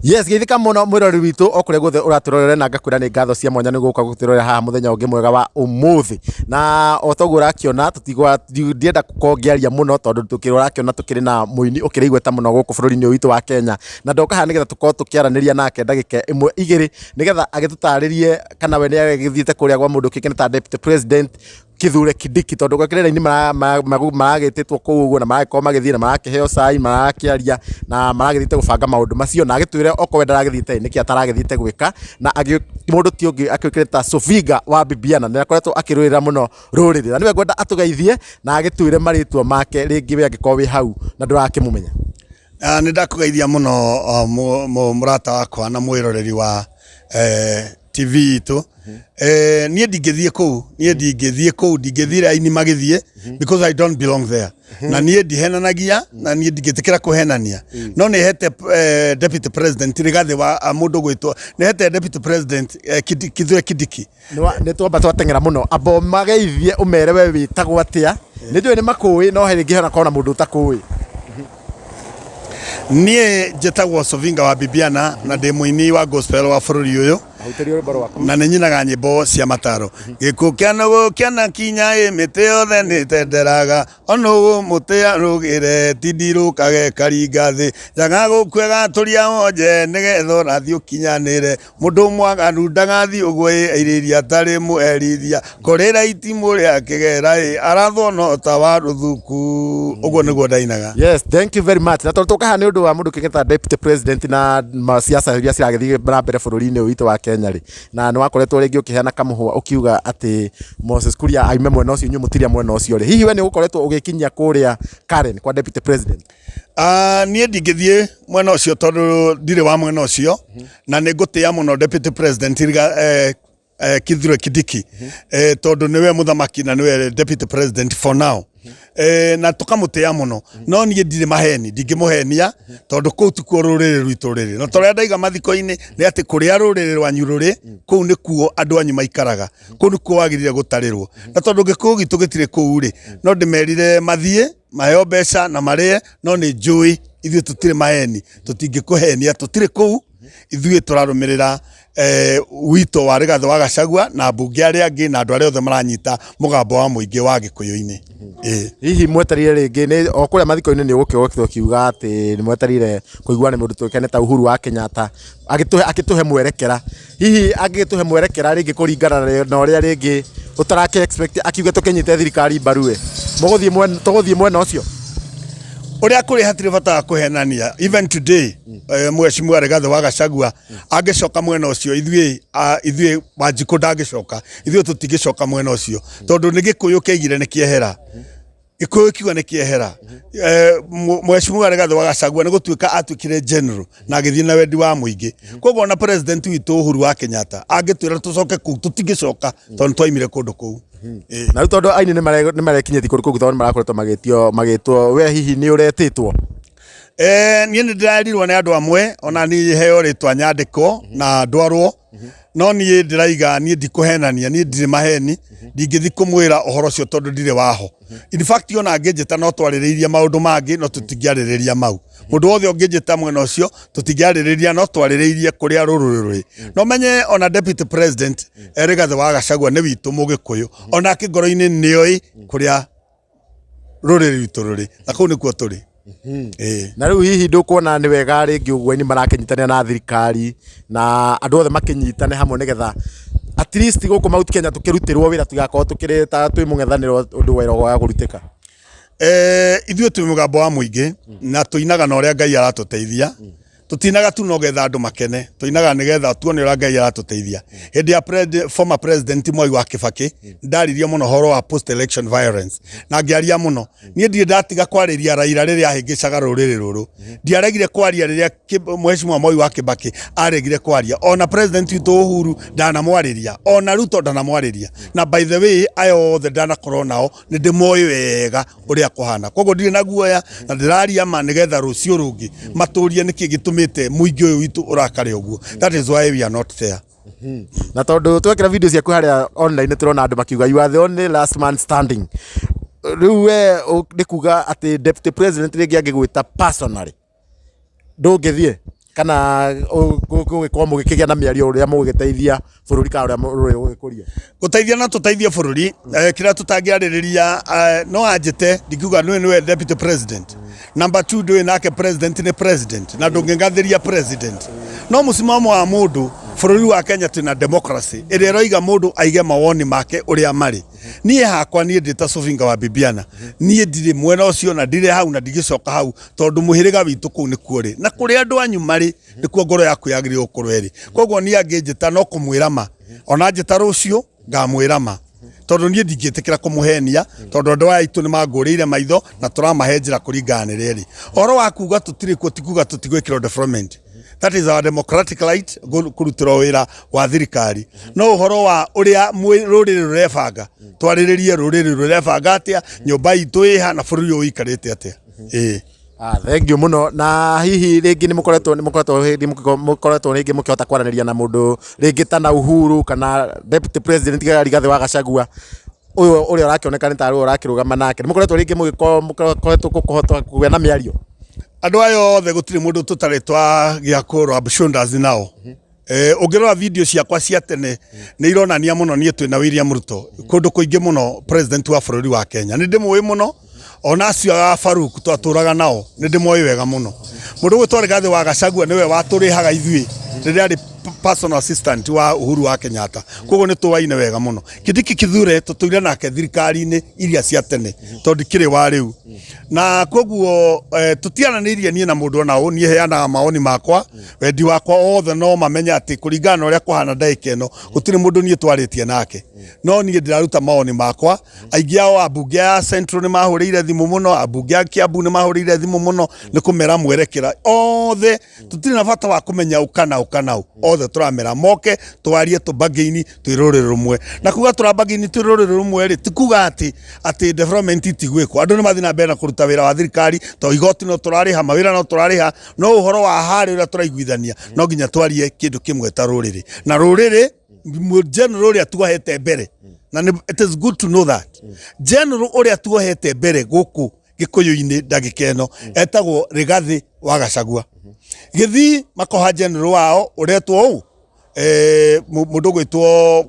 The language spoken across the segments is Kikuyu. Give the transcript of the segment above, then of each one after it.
Yes, geithĩka mũno mwĩrori witũ o kũrĩa guothe ũratũrorera, na ngakwĩra nĩ ngatho cia mwanya nĩ gũka gũtũrorera haha mũthenya ũngĩ mwega wa ũmũthĩ. Na o toguo ũrakĩona, tũtigwa ndienda gũkorwo ngĩaria mũno tondũ ũrakĩona tũkĩrĩ na mũini ũkĩrĩ igweta mũno gũkũ bũrũri-inĩ ũyũ witũ wa Kenya. Na ndoka haha nĩgetha tũkorwo tũkĩaranĩria nake ndagĩka ĩmwe igĩrĩ, nĩgetha agĩtũtarĩrie kana we nĩ agĩthiĩte kũrĩa gwa mũndũ ũkĩũĩkaine ta Deputy President Kithure Kindiki, tondũ gwakĩrĩ raini maragĩtĩtwo kũu ũguo na maragĩkorwo magĩthiĩ na marakĩheo cai, marakĩaria na maragĩthiĩte gũbanga maũndũ macio, na agĩtwĩre okorwo we ndaragĩthiĩte nĩkĩ ataragĩthiĩte gwĩka. Na mũndũ ti ũngĩ akĩũĩkaine ta Sofinga wa Bibiana, nĩ akoretwo akĩrũĩrĩra mũno rũrĩrĩ, na nĩwe ngwenda atũgeithie na agĩtwĩre marĩtwa make rĩngĩ we angĩkorwo wĩ hau na ndũrakĩmũmenya. Nĩ ndakũgeithia mũno mũrata wakwa na mwĩroreri wa TV itũ. Niĩ ndingĩthiĩ kũu, niĩ ndingĩthiĩ kũu, ndingĩthiĩ aini magĩthiĩ because I don't belong there. Na niĩ ndihenanagia na niĩ ndingĩtĩkĩra kũhenania. No nĩ hete Deputy President Rigathĩ wa mũndũ gwĩtwo, nĩ hete Deputy President Kithure Kindiki. Nĩ twamba twateng'era mũno, amba ũmageithie ũmere we wĩtagwo atĩa. Nĩ njũĩ nĩ makũĩ, no he rĩngĩ hanakorwo na mũndũ ũtakũĩ. Niĩ njĩtagwo Sovinga wa Bibiana na ndĩ mũini wa gospel wa bũrũri ũyũ. Ahutĩrie rwĩmbo rwaku. Na nĩ nyinaga nyĩmbo cia mataro. Gĩkuũ kĩa nũgũ kĩanakinya ĩ, mĩtĩ yothe nĩ tenderaga, o nũgũ mũtĩ arũgĩre tindirũkage karinga thĩ, njaga gũkua ĩgatũria wonje nĩgetha ũrathiĩ ũkinyanĩre. Mũndũ mwaganu ndagathiĩ ũguo ĩ, airĩria atarĩ mũherithia, kũrĩra itimũ rĩa kĩgera ĩ, arathwo no ta wa rũthuku. Ũguo nĩguo ndainaga. Yes, thank you very much. Na tondũ tũkaha nĩ ũndũ wa mũndũ kĩngĩ Deputy President na siasa iria ciragĩthiĩ na mbere bũrũri-inĩ ũyũ witũ wa Kenya rĩ, na nĩ wakoretwo rĩngĩ ũkĩheana kamũhwa ũkiuga atĩ Moses Kuria aime mwena ũcio, inyuĩ mũtirĩ a mwena ũcio rĩ, hihi we nĩ ũgũkoretwo ũgĩkinyia kũrĩa Karen kwa Deputy President? Niĩ ndingĩthiĩ mwena ũcio tondũ ndirĩ wa mwena ũcio, na nĩ ngũtĩĩa mũno Deputy President Kithure Kindiki, tondũ nĩwe mũthamaki na nĩwe Deputy President for now. Na tũkamũtĩĩa mũno, no niĩ ndirĩ maheni, ndingĩmũhenia tondũ kũu tikuo rũrĩrĩ rwitũ rũrĩ. Na torĩa ndaiga mathiko-inĩ nĩ atĩ kũrĩa rũrĩrĩ rwanyu rũrĩ, kũu nĩkuo andũ anyu maikaraga, kũu nĩkuo wagĩrĩire gũtarĩrwo. Na tondũ Gĩkũyũ gitũ gĩtirĩ kũu rĩ, no ndĩmerire mathiĩ maheo mbeca na marĩe, no nĩ njũĩ ithuĩ tũtirĩ maheni, tũtingĩkũhenia, tũtirĩ kũu. Ithuĩ tũrarũmĩrĩra wito wa Rigathĩ wa Gachagua na mbunge arĩa angĩ na andũ arĩa othe maranyita mũgambo wa mũingĩ wa Gĩkũyũ-inĩ. Hihi mweterire rĩngĩ nĩ o kũrĩa mathiko-inĩ nĩ ũgũkĩũka ũkiuga atĩ nĩ mweterire kũigua nĩ mũndũ tũĩkaine ta Uhuru wa Kenyatta agĩtũhe mwerekera. Hihi angĩgĩtũhe mwerekera rĩngĩ kũringana na ũrĩa rĩngĩ ũtarakĩ expect, akiuge tũkĩnyite thirikari mbaru ĩ, mũgũthiĩ mwena, tũgũthiĩ mwena ũcio? Ũrĩa kũrĩ hatirĩ bata wa kũhenania. Even today, Mheshimiwa Rigathĩ wa Gachagua angĩcoka mwena ũcio, ithuĩ Wanjikũ ndangĩcoka, ithuĩ tũtingĩcoka mwena ũcio tondũ nĩ Gĩkũyũ kĩaigire nĩ kĩehera. Gĩkũyũ kiuga nĩ kĩehera. Mheshimiwa Rigathĩ wa Gachagua nĩ gũtuĩka atuĩkire general na agĩthiĩ na wendi wa mũingĩ. Koguo ona President witũ Uhuru wa Kenyatta angĩtwĩra tũcoke kũu, tũtingĩcoka tondũ nĩ twaimire kũndũ kũu. Na rĩu tondũ aini nĩ marekinyĩtie kũndũ kũu tondũ nĩ marakoretwo magĩtio magĩtwo, we hihi nĩ ũretĩtwo? Niĩ nĩ ndĩrerirwo nĩ andũ amwe ona niĩ heo rĩtwa nyandĩkwo na ndwarwo, no niĩ ndĩraiga niĩ ndikũhenania, niĩ ndirĩ maheni, ndingĩthiĩ kũmwĩra ũhoro ũcio tondũ ndirĩ waho. In fact ona angĩnjĩta no twarĩrĩirie maũndũ mangĩ, no tũtingĩarĩrĩria mau. Mũndũ wothe ũngĩnjĩta mwena ũcio tũtingĩarĩrĩria, no twarĩrĩirie kũrĩa rũrũrĩ rũrĩ. No menye ona Deputy President Rigathĩ wa Gachagua nĩ witũ Mũgĩkũyũ, onake ngoro-inĩ nĩoĩ kũrĩa rũrĩrĩ rwitũ rũrĩ, na kũu nĩkuo tũrĩ. Ĩĩ. Na rĩu hihi ndũkuona nĩ wega rĩngĩ ũguo aini marakĩnyitanĩra na thirikari na andũ othe makĩnyitane hamwe nĩgetha at least gũkũ Mount Kenya tũkĩrutĩrwo wĩra, tũtigakorwo tũkĩrĩ ta twĩ mũng'ethanĩro ũndũ wĩra waga kũrutĩka? Ithuĩ twĩ mũgambo wa mũingĩ na tũinaga na ũrĩa Ngai aratũteithia. Tũtinaga tu no getha andũ makene, tũinaga nĩgetha tuone ũrĩa Ngai aratũteithia. Hĩndĩ ya former President Mwai wa Kibaki, ndaririe mũno ũhoro wa post election violence na ngĩaria mũno. Niĩ ndirĩ ndatiga kwarĩria Raila rĩrĩa ahĩngĩcaga rũrĩrĩ rũrũ. Ndiaregire kwaria rĩrĩa Mheshimiwa Mwai wa Kibaki aregire kwaria. Ona President witũ Uhuru ndanamwarĩria, ona Ruto ndanamwarĩria. Na by the way, aya othe ndanakorwo nao nĩ ndĩmoĩ wega ũrĩa kũhana, koguo ndirĩ na guoya na ndĩraria ma nĩgetha rũciũ rũngĩ matũrie nĩkĩ gĩtũmĩte mũingĩ ũyũ witũ ũrakare ũguo. That is why we are not there. Na tondũ twekĩra video ciaku harĩa online tũrona andũ makiuga you are the only last man standing. Rĩu we nĩ kuga atĩ Deputy President rĩngĩ angĩgwĩta personally ndũngĩthiĩ? Kana gũgĩkorwo mũgĩkĩgĩa na mĩario ũrĩa mũgũgĩteithia bũrũri kana ũrĩa rũrĩrĩ gũgĩkũrio? Gũteithia no tũteithie bũrũri. Kĩrĩa tũtangĩarĩrĩria, no anjĩte, ndingiuga nĩwe nĩwe deputy president. Number two, ndũĩ nake president nĩ president na ndũngĩngathĩria president. No mũsimamo wa mũndũ, bũrũri wa Kenya twĩna democracy ĩrĩa ĩroiga mũndũ aige mawoni make ũrĩa marĩ. Niĩ hakwa, niĩ ndĩ ta Sofinga wa Bibiana, niĩ ndirĩ mwena ũcio na ndirĩ hau na ndigĩcoka hau, tondũ mũhĩrĩga witũ kũu nĩkuo rĩ na kũrĩa andũ anyu marĩ nĩkuo ngoro yaku yagĩrĩirwo gũkorwo ĩrĩ. Koguo niĩ angĩnjĩta no kũmwĩra ma, ona njĩta rũciũ ngamwĩra ma, tondũ niĩ ndingĩtĩkĩra kũmũhenia, tondũ andũ aya aitũ nĩ mangũrĩire maitho na tũramahe njĩra kũringana na ĩrĩa ĩrĩ. Ũhoro wa kuga tũtirĩ kuo ti kuga tũtigwĩkĩrwo development. That is our democratic right, kũrutĩrwo wĩra wa thirikari. No ũhoro wa ũrĩa rũrĩrĩ rũrebanga, twarĩrĩrie rũrĩrĩ rũrebanga atĩa, nyũmba itũ ĩha na bũrũri ũyũ ũikarĩte atĩa. Ĩĩ. Ah, thank you muno. Na hihi rĩngĩ nĩ mũkoretwo hĩndĩ mũkoretwo rĩngĩ mũkĩhota kwaranĩria na mũndũ rĩngĩ ta na Uhuru kana deputy president Rigathĩ wa Gachagua ũyũ ũrĩa ũrakĩoneka nĩ tarĩ ũrakĩrũgama nake? Nĩ mũkoretwo rĩngĩ mũgĩkorwo mũkoretwo kũhota kũgĩa na mĩario? Andũ aya othe gũtirĩ mũndũ tũtarĩ twagĩa kũ rub shoulders nao. Ũngĩrora video ciakwa cia tene nĩ ironania mũno niĩ twĩna William Ruto kũndũ kũingĩ mũno. President wa bũrũri wa Kenya nĩ ndĩmũĩ mũno, ona acio a Faruk twatũraga nao nĩ ndĩmoĩ wega mũno. Mũndũ ũgwĩtwo Rigathĩ wa Gachagua nĩwe watũrĩhaga ithuĩ rĩrĩa arĩ personal assistant wa Uhuru wa Kenyatta, koguo nĩ tũwaine wega mũno. Kindiki Kithure tũtũire nake thirikari-inĩ iria cia tene, tondũ ndikĩrĩ wa rĩu, na koguo tũtiaranĩirie niĩ na mũndũ ona ũ. Niĩ heanaga maoni makwa, wendi wakwa, othe no mamenye atĩ kũringana na ũrĩa kũhana ndagĩka ĩno gũtirĩ mũndũ niĩ twarĩtie nake, no niĩ ndĩraruta maoni makwa. Aingĩ ao ambunge a Central nĩ mahũrĩire thimũ mũno, ambunge a Kiambu nĩ mahũrĩire thimũ mũno nĩ kũmera mwerekera. Othe tũtirĩ na bata wa kũmenya ũ kana ũ kana ũ, othe tũramera moke twarie tũbangĩini twĩ rũrĩrĩ rũmwe. Na kuga tũrabangĩini twĩ rũrĩrĩ rũmwe rĩ, ti kuga atĩ development itigwĩkwo. Andũ nĩ mathiĩ na mbere na kũruta wĩra wa thirikari, to igoti no tũrarĩha, mawĩra no tũrarĩha, no ũhoro wa harĩ ũrĩa tũraiguithania no nginya twarie kĩndũ kĩmwe ta rũrĩrĩ na rũrĩrĩ. General ũrĩa tuohete mbere, na it is good to know that general ũrĩa tuohete mbere gũkũ Gĩkũyũ-inĩ ndagĩka ĩno etagwo Rigathĩ wa Gachagua. Gĩthii makoha general wao ũretwo ũũ, mũndũ ũgwĩtwo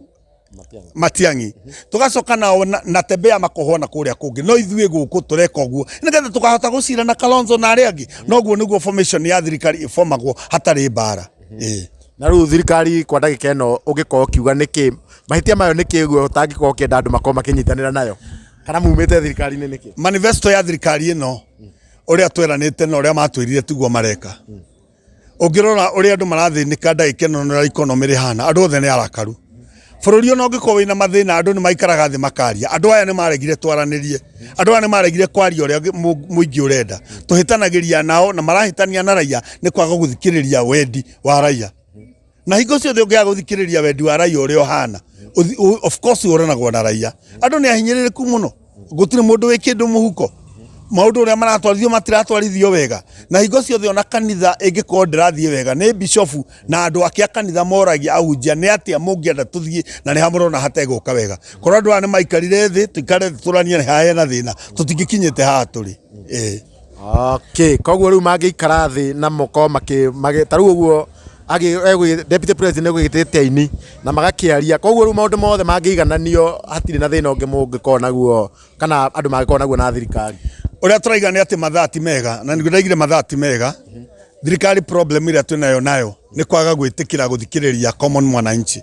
Matiang'i. Tũgacoka nao na Tembea makohwo na kũrĩa kũngĩ, no ithuĩ gũkũ tũreka ũguo nĩgetha tũkahota gũcira na Kalonzo na arĩa angĩ. Noguo nĩguo formation ya thirikari ĩbomagwo hatarĩ mbara. Ĩĩ. Na rĩu thirikari kwa ndagĩka ĩno ũngĩkorwo ũkiuga nĩkĩ mahĩtia mayo, nĩkĩ ũguo ũtangĩkorwo ũkĩenda andũ makorwo makĩnyitanĩra nayo kana mumĩte thirikari-inĩ nĩkĩ? Manifesto ya thirikari ĩno, ũrĩa tweranĩte na ũrĩa matwĩrire tiguo mareka. Ũngĩrora ũrĩa andũ marathĩnĩka ndagĩka ĩno na ũrĩa economy rĩhana, andũ othe nĩ arakaru. Bũrũri ona ũngĩkorwo wĩna mathĩna, andũ nĩ maikaraga thĩ makaria. Andũ aya nĩ maregire twaranĩrie, andũ aya nĩ maregire kwaria ũrĩa mũingĩ ũrenda. Tũhĩtanagĩria nao na marahĩtania na raia nĩ kwaga gũthikĩrĩria wendi wa raia, na hingo ciothe ũngĩaga gũthikĩrĩria wendi wa raia ũrĩa ũhana, of course ũranagwo na raia. Andũ nĩ ahinyĩrĩrĩku mũno, gũtirĩ mũndũ wĩ kĩndũ mũhuko, maũndũ ũrĩa maratwarithio matiratwarithio wega. Na hingo ciothe ona kanitha ĩngĩkorwo ndĩrathiĩ wega, nĩ bishofu na andũ ake a kanitha moragia ahunjia nĩ atĩa mũngĩenda tũthiĩ na nĩ ha mũrona hategũka wega. Korwo andũ aya nĩ maikarire thĩ, tũikare thĩ tũranie nĩ ha hena thĩna, tũtingĩkinyĩte haha tũrĩ. Ĩĩ. Okay, koguo rĩu mangĩikara thĩ na mokorwo makĩ ta rĩu ũguo deputy president egũgĩtĩte aini na magakĩaria, koguo rĩu maũndũ mothe mangĩigananio, hatirĩ na thĩna ũngĩ mũngĩkorwo naguo kana andũ mangĩkorwo naguo na thirikari? Ũrĩa tũraiga nĩ atĩ mathaa ti mega, na nĩguo ndaigire mathaa ti mega. Thirikari, problem ĩrĩa twĩnayo nayo nĩ kwaga gwĩtĩkĩra gũthikĩrĩria common mwananchi.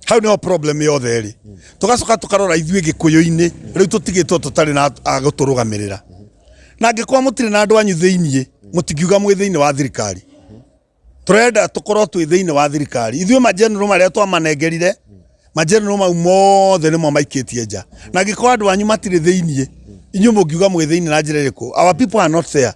Hau nĩho problem yothe ĩrĩ. Tũgacoka tũkarora ithuĩ Gĩkũyũ-inĩ rĩu tũtigĩtwo tũtarĩ na a gũtũrũgamĩrĩra, na angĩkorwo mũtirĩ na andũ anyu thĩiniĩ, mũtingiuga mwĩ thĩinĩ wa thirikari. Tũrenda tũkorwo twĩ thĩinĩ wa thirikari ithuĩ. Mageneral marĩa twamanengerire, mageneral mau mothe nĩmo maikĩtie nja, na angĩkorwo andũ anyu matirĩ thĩiniĩ, inyuĩ mũngiuga mwĩ thĩinĩ na njĩra ĩrĩkũ? Our people are not there.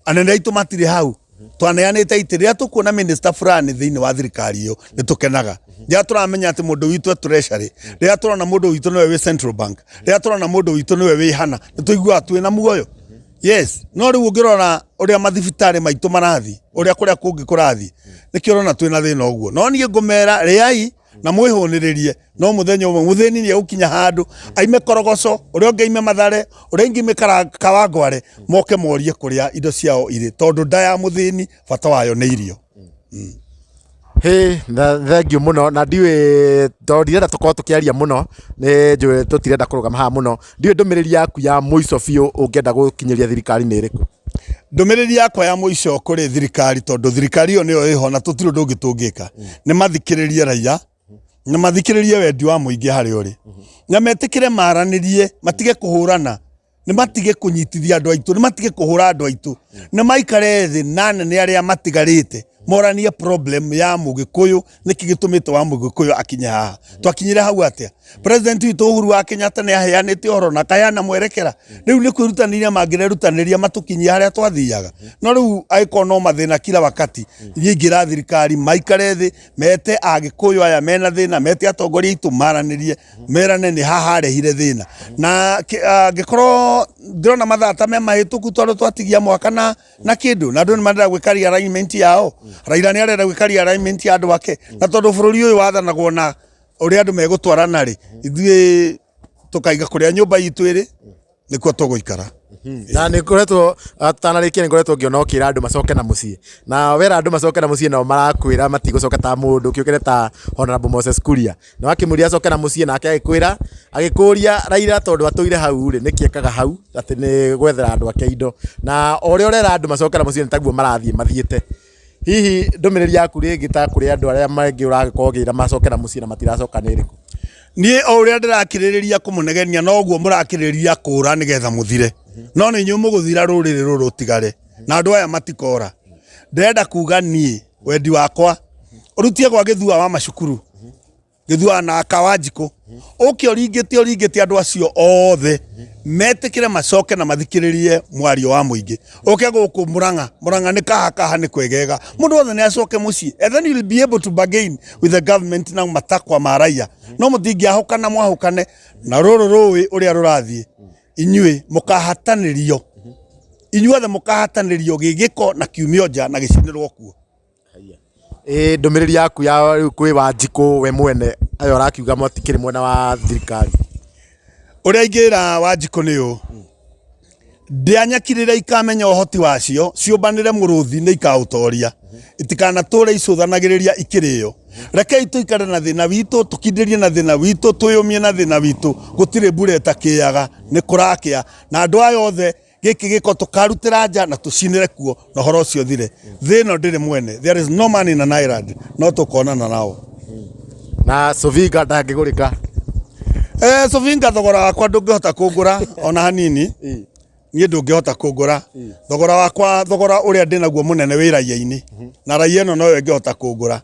Anene aitũ matirĩ hau twaneanĩte itĩ. Rĩrĩa tũkuona minister fulani thĩinĩ wa thirikari ĩyo nĩ tũkenaga, rĩrĩa tũramenya atĩ mũndũ witũ e treasury, rĩrĩa tũrona mũndũ witũ nĩwe wĩ central bank, rĩrĩa tũrona mũndũ witũ nĩwe wĩ hana, nĩ tũiguaga twĩna muoyo. Yes, no rĩu ũngĩrora ũrĩa mathibitarĩ maitũ marathiĩ, ũrĩa kũrĩa kũngĩ kũrathiĩ, nĩkĩo ũrona twĩna thĩna ũguo. No niĩ ngũmera rĩai Na mwĩhũnĩrĩrie, no mũthenya ũmwe mũthĩni nĩ egũkinya handũ aime Korogoco, ũrĩa ũngĩ aime Mathare, ũrĩa ũngĩ aime Kawangware, moke morie kũrĩa indo ciao irĩ, tondũ nda ya mũthĩni bata wayo nĩ irio. Hĩ, thengiũ mũno, na ndiũĩ tondũ ndirenda tũkorwo tũkĩaria mũno, nĩ njũĩ tũtirenda kũrũgama haha mũno, ndiũĩ ndũmĩrĩri yaku ya mũico biũ ũngĩenda gũkinyĩria thirikari nĩ ĩrĩkũ? Ndũmĩrĩri yakwa ya mũico kũrĩ thirikari, tondũ thirikari ĩyo nĩyo ĩho na tũtirĩ ũndũ ũngĩ tũngĩka, nĩ mathikĩrĩrie raia na mathikĩrĩrie wendi wa mũingĩ harĩa ũrĩ, na metĩkĩre maranĩrie, matige kũhũrana, nĩ matige kũnyitithia andũ aitũ, nĩ matige kũhũra andũ aitũ, nĩ maikare thĩ na anene arĩa matigarĩte moranie problem ya mũgĩkũyũ, nĩkĩ gĩtũmĩte wa mũgĩkũyũ akinye haha, twakinyire hau atĩa? President witũ Uhuru wa Kenyatta nĩ aheanĩte ũhoro na akaheana mwerekera, rĩu nĩ kwĩrutanĩria mangĩrerutanĩria matũkinyie harĩa twathiaga, no rĩu angĩkorwo no mathĩna kila wakati, niĩ ingĩra thirikari maikare thĩ, mete agĩkũyũ aya mena thĩna, mete atongoria aitũ maranĩrie, merane nĩ haha harehire thĩna, na angĩkorwo ndĩrona mathaa ta me mahĩtũku tondũ twatigia mwaka na kĩndũ, na andũ nĩ marenda gwĩka realignment yao, Raila nĩ arenda gwĩka realignment ya andũ ake, na tondũ bũrũri ũyũ wathanagwo na ũrĩa andũ megũtwarana rĩ, ithuĩ tũkaiga kũrĩa nyũmba itũ ĩrĩ nĩkuo tũgũikara. Na nĩ ngoretwo tũtanarĩkia, nĩ ngoretwo ngĩona ũkĩra andũ macoke na mũciĩ, na wera andũ macoke na mũciĩ, nao marakwĩra matigũcoka ta mũndũ kĩũkĩre ta Honorable Moses Kuria, na wakĩmũria acoke na mũciĩ, nake agĩkwĩra, agĩkũria Raila tondũ atũire hau rĩ, nĩkĩ ekaga hau, atĩ nĩ gwethera andũ ake indo, na o ũrĩa ũrera andũ macoke na mũciĩ nĩ taguo marathiĩ mathiĩte. Hihi ndũmĩrĩri yaku rĩngĩ ta kũrĩ andũ arĩa mangĩ ũragĩkorwo ũkĩra macoke na mũciĩ na matiracoka nĩ ĩrĩkũ? Niĩ o ũrĩa ndĩrakĩrĩrĩria kũmũnegenia noguo mũrakĩrĩrĩria kũra nĩgetha mũthire, no nĩ inyuĩ mũgũthira, rũrĩrĩ rũrũ rũtigare na andũ aya matikora. Ndĩrenda kuga niĩ wendi wakwa ũrutie gwa gĩthua wa macukuru, gĩthua na Kawanjikũ, ũke ũringĩte ũringĩte andũ acio othe metĩkĩre macoke na mathikĩrĩrie mwario wa mũingĩ. Ũke gũkũ Murang'a, Murang'a nĩ kaha kaha nĩ kwegega, mũndũ wothe nĩ acoke mũciĩ, and then you'll be able to bargain with the government na matakwa ma raia, no mũtingĩahũkana mwahũkane na rũrũ rũĩ ũrĩa rũrathiĩ, inyuĩ mũkahatanĩrio, inyuothe mũkahatanĩrio gĩgĩko na kiumio nja na gĩcinĩrwo kuo. Ĩ ndũmĩrĩri yaku ya rĩu kwĩ Wanjikũ we mwene aya ũrakiuga matikĩrĩ mwena wa thirikari? Ũrĩa ingĩra Wanjikũ nĩ ũũ, ndĩa nyeki rĩrĩa ikamenya ũhoti wacio ciũmbanĩre mũrũthi nĩ ikaũtoria, itikanatũre icũthanagĩrĩria ikĩrĩo. Rekei tũikare na thĩna witũ, tũkindĩrie na thĩna witũ, twĩyũmie na thĩna witũ, gũtirĩ mbura ĩtakĩaga, nĩ kũrakĩa, na andũ aya othe gĩkĩ gĩko tũkarutĩra nja na tũcinĩre kuo na ũhoro ũcio ũthire. Thĩ ĩno ndĩrĩ mwene, there is no man in an island, no tũkonana nao. Na Sovinga ndangĩgũrĩka? Sovinga thogora wakwa ndũngĩhota kũngũra ona hanini, niĩ ndũngĩhota kũngũra thogora wakwa, thogora ũrĩa ndĩnaguo mũnene wĩ raia-inĩ, na raia ĩno noyo ĩngĩhota kũngũra.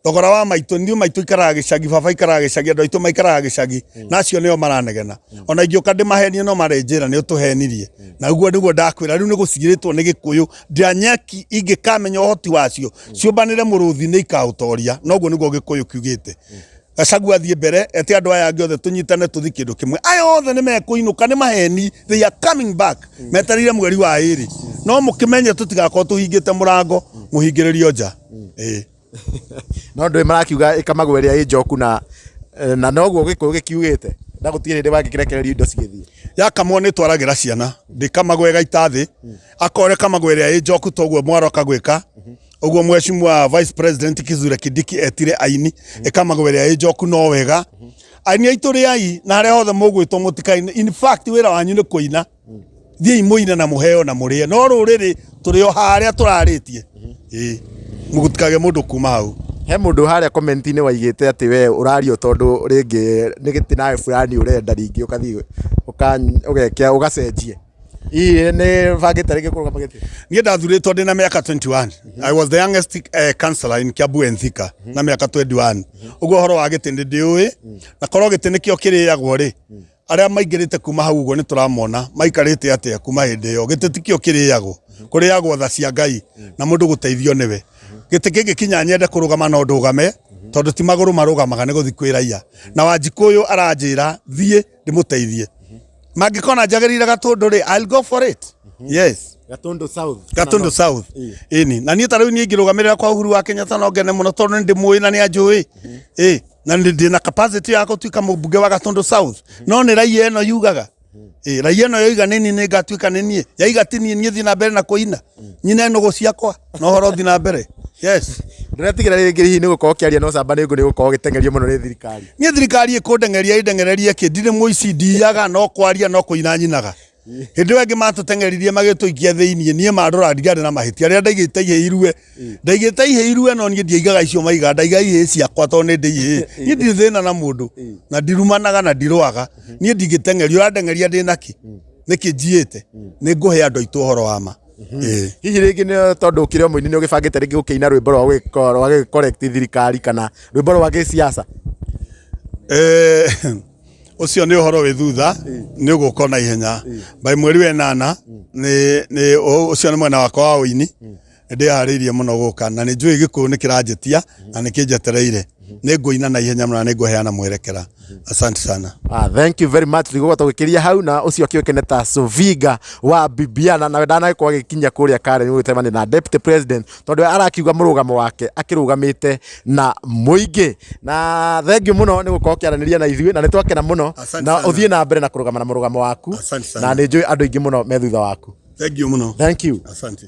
Thogora wa maitũ, niĩ maitũ ikaraga gĩcagi, baba ikaraga gĩcagi, andũ aitũ maikaraga gĩcagi, na acio nĩo maranegena. Ona ingĩũka ndĩmahenie no marenjĩra nĩ ũtũhenirie, na ũguo nĩguo ndakwĩra, rĩu nĩ gũcigĩrĩtwo nĩ gĩkũyũ, ndĩa nyeki ingĩkamenya ũhoti wacio ciũmbanĩre mũrũthi nĩ ikaũtoria, noguo nĩguo gĩkũyũ kiugĩte. Gachagua athiĩ mbere, ete andũ aya angĩ othe tũnyitane tũthi kĩndũ kĩmwe, aya othe nĩ mekũinũka, nĩ maheni, they are coming back, metereire mweri wa 2, no mũkĩmenye tũtigakorwo tũhingĩte mũrango mũhingĩrĩrio nja. Ĩĩ. No ndũĩ marakiuga ĩkamagwo ĩrĩa ĩ njoku, na noguo gĩkũyũ gĩkiugĩte, na gũtirĩ hĩndĩ mangĩkĩrekererio indo cigĩthiĩ. Yakamwo nĩ twaragĩra ciana, ndĩkamagwo ĩgaita thĩ, akorwo ĩkamagwo ĩrĩa ĩ njoku toguo mwaroka gwĩka ũguo mheshimiwa vice president Kithure Kindiki etire aini, ĩkamagwo ĩrĩa ĩ njoku no wega. Aini aitũ rĩai na harĩa hothe mũgwĩtwo mũtikaine, in fact wĩra wanyu nĩ kũina, thiĩi mũine na mũheo na mũrĩe, no rũrĩrĩ tũrĩ o harĩa tũrarĩtie. Ĩĩ, mũtikage mũndũ kuma hau. He mũndũ harĩa comment-inĩ waigĩte atĩ we ũrario tondũ rĩngĩ nĩ gĩtĩ nawe fulani ũrenda, rĩngĩ ũkathiĩ ũgeke ũgacenjie. Hihi nĩ bangĩte rĩngĩ kũrũgama gĩtĩ? Niĩ ndathurĩtwo ndĩ na mĩaka 21. I was the youngest councillor in Kiambu and Thika na mĩaka 21. Ũguo ũhoro wa gĩtĩ nĩ ndĩũĩ, na korwo gĩtĩ nĩkĩo kĩrĩagwo rĩ, arĩa maingĩrĩte kuma hau ũguo nĩ tũramona maikarĩte atĩa kuma hĩndĩ ĩyo. Gĩtĩ tikĩo kĩrĩagwo, kũrĩagwo tha cia Ngai na mũndũ gũteithio nĩwe. Gĩtĩ kĩngĩkinya nyende kũrũgama no ndũgame, tondũ ti magũrũ marũgamaga, nĩ gũthiĩ kwĩ raia. Na Wanjikũ ũyũ aranjĩra thiĩ ndĩmũteithie, mangĩkona njagĩrĩire Gatũndũ rĩ, I'll go for it, yes. Gatundu South. Gatundu South, ĩni. Na niĩ ta rĩu niĩ ingĩrũgamĩrĩra kwa Uhuru wa Kenyatta no ngene mũno, tondũ nĩ ndĩmũĩ na nĩ anjũĩ. Ĩ. Na nĩ ndĩ na capacity ya gũtuĩka mũmbunge wa Gatundu South, no nĩ raia ĩno yugaga. Ĩ, raia ĩno yoiga nĩ niĩ nĩ ngatuĩka nĩ niĩ, yaiga ti niĩ, niĩ thiĩ na mbere na kũina, nyine nũgũ ciakwa na ũhoro ũthiĩ na mbere. Yes. Ndũretigĩra rĩngĩ hihi nĩ gũkorwo ũkĩaria na ũcamba nĩ gũkorwo ũgĩteng'erio mũno nĩ thirikari? Niĩ thirikari ĩkũndengeria ĩndengererie kĩ? Ndirĩ mũici, ndiyaga, no kwaria no kũina nyinaga. Hĩndĩ ĩyo angĩ matũteng'eririe magĩtũikia thĩiniĩ, niĩ mandora ndiarĩ na mahĩtia. Rĩrĩa ndaigĩte ihĩĩ irue, ndaigĩte ihĩĩ irue no niĩ ndiaigaga icio maigaga, ndaigaga ihĩĩ ciakwa tondũ nĩ ndĩ ihĩĩ. Niĩ ndirĩ thĩna na mũndũ, na ndirumanaga na ndirũaga. Niĩ ndingĩteng'erio, ũrandengeria ndĩ nakĩ? Nĩkĩ njiyĩte? Nĩ ngũhe andũ aitũ ũhoro wa ma. Ĩĩ. Hihi rĩngĩ nĩ tondũ ũkĩrĩ o mũini nĩ ũgĩbangĩte rĩngĩ gũkĩina rwĩmbo rwa gũ correct thirikari kana rwĩmbo rwa gĩsiasa? Ũcio nĩ ũhoro wĩ thutha, nĩ ũgũka na ihenya by mweri wa ĩnana. Nĩ ũcio nĩ mwena wakwa wa ũini, nĩ ndĩharĩirie mũno gũka na nĩ njũĩ Gĩkũyũ nĩ kĩranjĩtia na nĩ kĩnjetereire. Nĩ ngũina na ihenya mũno na nĩ ngũheana mwerekera. Asante sana. Ah, thank you very much. Tũgũkorwo tũgĩkĩria hau na ũcio akĩũĩkaine ta Soviga wa Bibiana, nawe ndanagĩkorwo agĩkinya kũrĩa Karen gũgĩcemania na Deputy President, tondũ arakiuga mũrũgamo wake akĩrũgamĩte na mũingĩ. Na thank you mũno nĩ gũkorwo ũkĩaranĩria na ithuĩ na nĩ twakena mũno. Asante na sana. Ũthiĩ na mbere na kũrũgama na mũrũgamo waku. Asante sana. Na nĩ njũĩ andũ aingĩ mũno me thutha waku. Thank you mũno. Thank you. Asante.